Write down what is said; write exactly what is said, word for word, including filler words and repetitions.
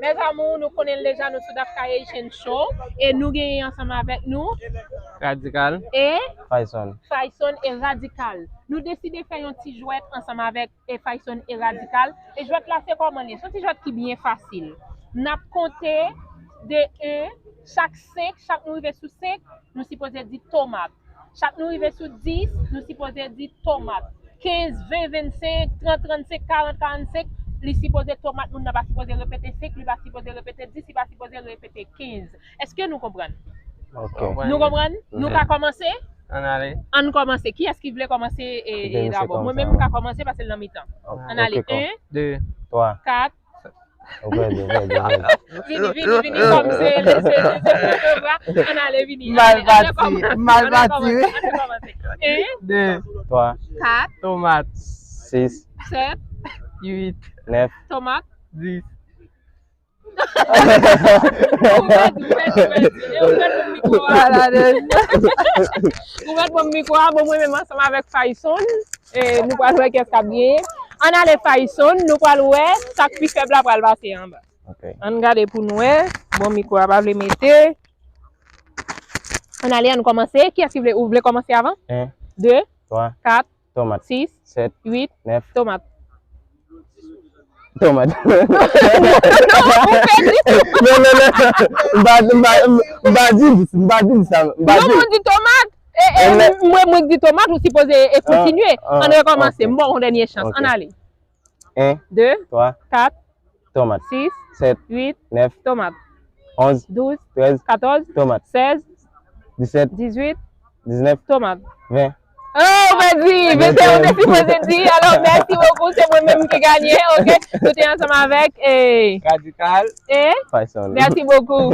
Mes amours, nou konnen l deja, nou sou Dapkay Haitian Show e nou genyen ansanm avèk nou Radikal. E Fayson. Fayson e Radikal. Nou deside fè yon ti jwèt ansanm avèk e Fayson e Radikal. E jwèt la se kòman li ye? Se yon ti jwèt ki byen fasil. N ap konte de en, chak senk, chak nou rive sou senk, nou sipoze di tomat. Chak nou rive sou dis, nou sipoze di tomat. Kenz, ven, vennsenk, trant, trannsenk, karant, karannsenk, li sipoze tomat, moun nan pa sipoze repete senk, li pa sipoze repete dis, li pa sipoze repete kenz. Èske nou konprann? Ok. Nou konprann? Nou ka kòmanse? Ann ale. Ann kòmanse. Kiyès ki vle kòmanse e, Kite e misye dabò? Mwen kòmanse menm avan. m ka kòmanse paske l nan mitan. Ann ale. Ok, kò. En, De. Twa. Kat. Ou pèdi, ou pèdi, ou pèdi. Vini, vini, vini, kòm se se se se se bra. Ann ale, vini. Mal Ann ale, ann ale pati, kòmanse, wi. Ann ale kòmanse. En, De. Twa. Kat, Tomat. Sis. sèt, Uit. Nèf. Tomat, Dis. Ou pèdi, ou pèdi, ou pèdi. E ou pèdi mikwo a. Ou mèt ban m mikwo a, bon, mwen menm ansanm avèk Fayson, e nou pral wè kiyès k ap genyen. Ann ale Fayson, nou pral wè sa k pi fèb la pral pase anba. Ok. Ann gade pou n wè. Bon, mikwo a pa vle mete. Ann ale, ann kòmanse. Kiyès ki vle? Ou vle kòmanse avan? En. De, Twa. kat, Tomat. Sis, Sèt. Uit, Nèf. Tomat. Tomat. Non, ou pèdi tou. Non, non, non. M pa, m pa, m pa di dis, m pa di dis sa. M pa Non, di. Mwen di tomat. E, e, E, men- mwen, mwen di tomat, ou sipoze e kontinye. Ah, Ann rekòmanse. ok. M ba w yon dènye chans. Ok. Ann ale. En. De, Twa. kat, Tomat. sis, Sèt. Uit, Nèf. Tomat. Onz. Douz, Trèz. Katòz, Tomat. Sèz, Disèt. Dizuit, Diznèf. Tomat. Ven. Oh, ou pèdi! Mete ou te sipoze di. Alò, mèsi bokou. Se mwen menm ki ganye. Ok. Nou te ansanm avèk e, Radikal. e, Fayson. Mèsi bokou.